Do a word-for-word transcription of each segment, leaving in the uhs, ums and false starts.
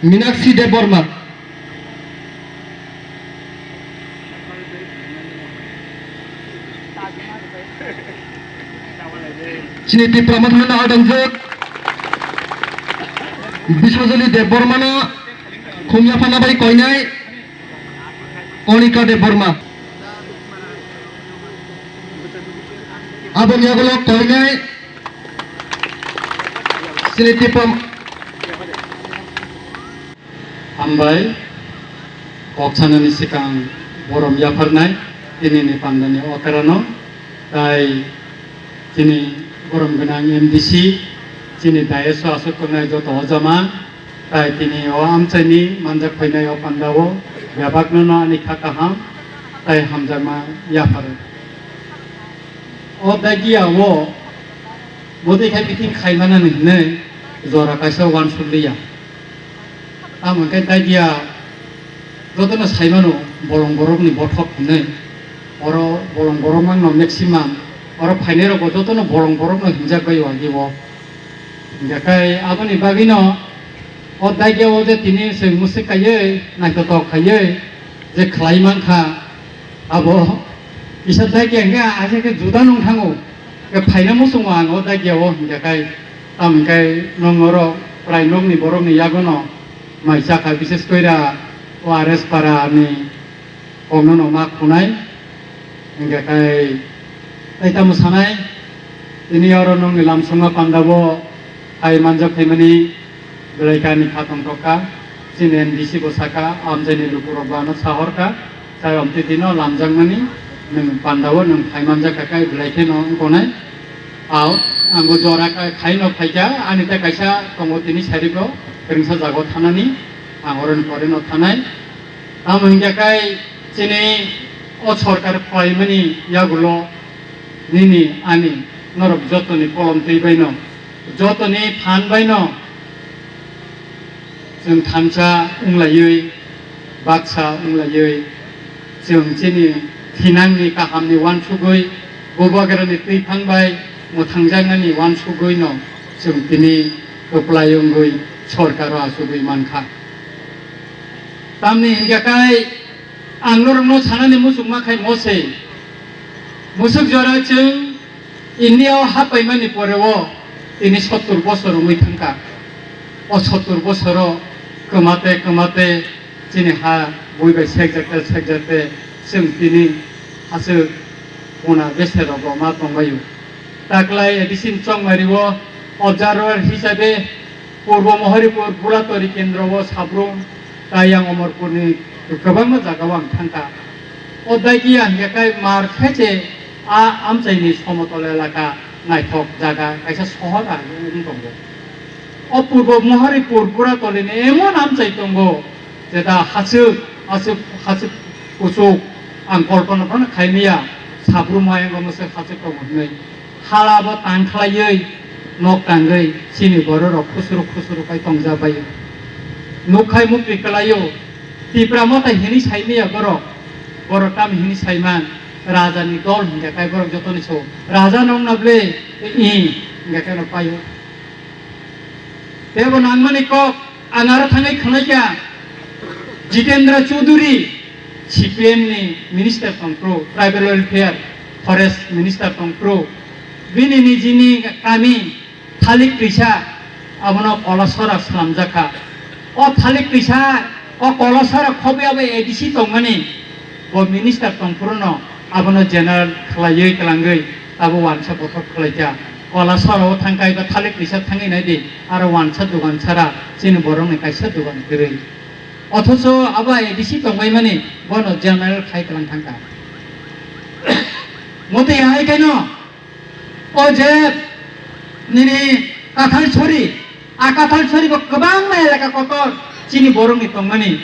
Minakshi Debbarma. Chini Tipra Motha no adongjak Biswajali Debbarma no khumya phana bai koinai Konika Debbarma. Aboni yagulo koinai chini Tipra Hambai, kok sanani swkang borom yapharnai tinini pandani okarano, tai chini borom gwnang M D C, chini dais o aswk tongnai joto o jama, tai tini o amchaini manjak phainai o pandao bebakno no ani kha kaham tai hamjakma yapharo. O dagiya o bodai khai meeting khaimanani hinwi jora kaisa uansukliya. Tamo hwnkhe dagiya jotono saimano bolong borokni bothop hinwi. Oro bolong borok mangno maximum. Oro phainairokbo jotono bolong borokno hinjak bai o agi o. Hingkhe kai aboni bagwino o dagiya o je tini chwng mwswk kaiwi naithotok khaiwi je khlai mankha, abo kisa dagiya hwnkhe aswk khe juda nung thango. Khe phaina muchungo ang o dagiya o hingkhe kai. Tamo hwnkhe nwng norok prai nokni borokni yagono mai chakha, bises koira O R S para ni kokno no ma khunai. Hingkhe kai tai tamo sanai, tini oro nokni lamsongma pandabo hai manjak phaimani belai kani kha tongthok kha. Chini M D C bo saka, amchaini lukurok bo ano sahor kha. Chayom twi tino lamjakmani nwng pandao nwng phai manjak kha khe belai kheno wngkha nai. Ao, ang bo jora kha-, khaino phaikha, ani ta kaisa tongo tini sarigo, kwrwngsa jago thanani, ang oroni poreno thanai. Tamo hingkha khe chini o sorkar phaimani yagulo nini ani norok jotoni kolom twi baino, jotoni phan baino, Chwng thansa wnglaiwi, baksa wnglaiwi, chwng chini thinangni kahamni uansugwi, Bubagrani twiphang bai mwthangjaknani uansugwino chwng tini kwplai wngwi sorkaro achugwi mankha. Tamni hingkha khe ang norokno sanani muchungma khai mose, mwswk jora chwng India o happaimani pore o tini sottur bosor wngwi thangkha. O sottur bosoro kwmate kwmate chini ha bui bai sekjakte sekjakte chwng tini aswk puna bese rogo ma tongbaio. Taklai A D C ni chongmari o observer hisabe Purbo Mohoripur Bulatori Kendro o Sabrum, Kayang Omorpurni kwbangma jagao ang thangkha. O dagiya hingkhe kai mar khe se a amchaini somotol elaka naithok jaga kaisa sohor ang wng tongo. O Purbo Mohoripur Bulatolini emon amchai tongo, jeta hachwk, hachwk, hachwk kuchuk ang kolpona phano khaimaya, Sabrum ayang o mwswk hachwk tongo hinwi. Hala bo tang khlaiwi nok tangwi chini bororok khusuru khusuru khai tongjabaio. Nukkhai mukti kwlaio. Tipra Motha hini saimaya borok. Borok tamo hini saiman? Rajani dol hinkhe kai borok jotoni so. Raja nongna ble i hinkhe kai no paio. Tebo nangmani kok ang aro thangwi khwlaikha. Jitendra Chaudhary C P M ni minister tongphru, tribal welfare, forest minister tongphru. Bini nijini kami thalik twisa abono Kolasora slamjakha. O thalik twisa o Kolasora khobi abo A D C tongmani. Bo minister tongphuru no abono general khwlaiwi kwlangwi abo wansa bothop khwlaikha. Kolasora o thangkha eba thalik twisa thangwi naidi aro wansa dogan sara chini borokni kaisa dogan kwrwi. Othocho abo A D C tongbaimani bono general khai kwlang thangkha. Motwi hai khaino o je nini Kathal Sori, a Kathal Sori bo kwbangma elaka kotor chini borokni tongmani,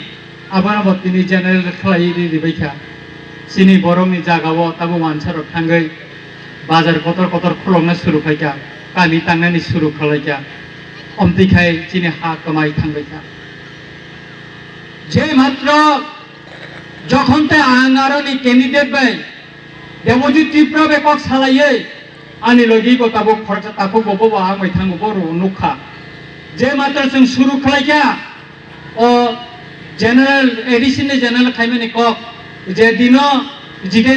abono bo tini general khlaiwi ri ribaikha. Chini borokni jagao tabo wansarok thangwi bazar kotor kotor khulokna suru khaikha, kami tangnani suru khlaikha. Omtwi khai chini ha kwmai thangbaikha. Je matro jokhon te ang aroni candidate bai Debojit Tripura bai kok salaiwi ani logi bo tabuk khoroksa takhuk bo bobo ang bai thango bo rw nukha. Je matro chwng suru khlaikha, General, A D C ni general khaimani kok je dino Jiten